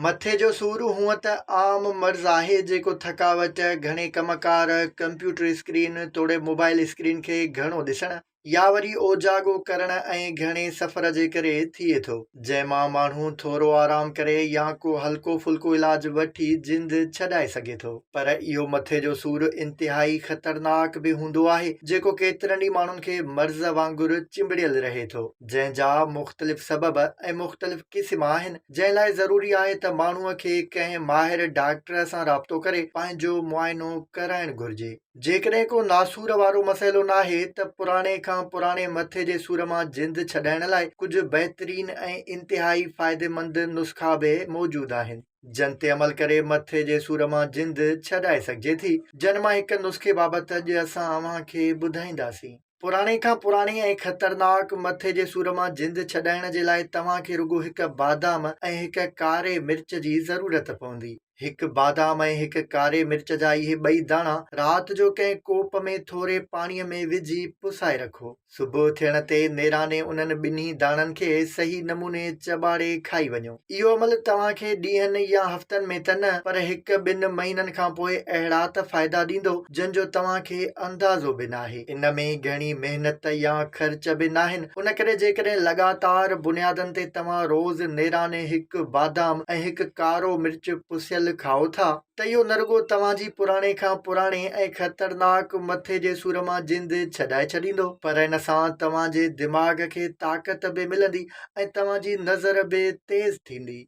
مٿي جو سور هونء ته عام مرض آهي جيڪو ٿڪاوٽ، گهڻي ڪم ڪار، ڪمپيوٽر اسڪرين توڙي موبائل اسڪرين کي گهڻو ڏسڻ يا وري اوجاڳو ڪرڻ ۽ گهڻي سفر جي ڪري ٿئي ٿو، جنهن مان ماڻهو ٿورو آرام ڪري يا ڪو هلڪو ڦلڪو علاج وٺي جند ڇڏائي سگهي ٿو. پر اهو مٿي جو سور انتهائي خطرناڪ به هوندو آهي جيڪو ڪيترن ئي ماڻهن کي مرض وانگر چنبڙيل رهي ٿو. جنهن جا مختلف سبب ۽ مختلف قسم آهن، جنهن لاء ضروري آهي ته ماڻهوء کي ڪنهن ماهر ڊاڪٽر سان رابطو ڪري پنهنجو معائنو ڪرائڻ گهرجي. جيڪڏهن ڪو ناسور وارو مسئلو ناهي ته پراڻي کان پراڻي مٿي جي سور مان جند ڇڏائڻ لاء ڪجهه بهترين ۽ انتهائي فائديمند نسخا به موجود آهن، جن تي عمل ڪري مٿي جي سور مان جند ڇڏائي سگهجي ٿي، جن مان هڪ نسخي بابت اڄ اسان اوهان کي ٻڌائينداسين. پراڻي کان پراڻي ۽ خطرناڪ مٿي جي سور مان جند ڇڏائڻ جي لاء توهان کي رڳو هڪ بادام ۽ هڪ ڪاري مرچ جي ضرورت پوندي. هڪ بادام ۽ هڪ ڪاري مرچ جا اهي ٻئي داڻا رات جو ڪنهن ڪوپ ۾ ٿوري پاڻي ۾ وجهي پسائي رکو. صبح ٿيڻ تي نيراني انهن ٻنهي داڻن کي صحيح نموني چٻاڙي کائي وڃو. اهو عمل توهان کي ڏينهن يا هفتن ۾ ته نه پر هڪ ٻن مهينن کان پوء اهڙا ته فائدا ڏيندو جن جو توهان کي اندازو به ناهي. ان ۾ گهڻي محنت يا خرچ به ناهن ان ڪري جيڪڏهن لڳاتار بنيادن تي توهان روز نيراني هڪ بادام ۽ هڪ ڪارو مرچ پسيل کائو ٿا ته اهو نه رڳو توهان جي پراڻي کان پراڻي ۽ خطرناڪ مٿي جي سور مان جند ڇڏائي ڇڏيندو پر ان سان توهان جي دماغ کي طاقت به ملندي ۽ توهان جي نظر به تيز ٿيندي.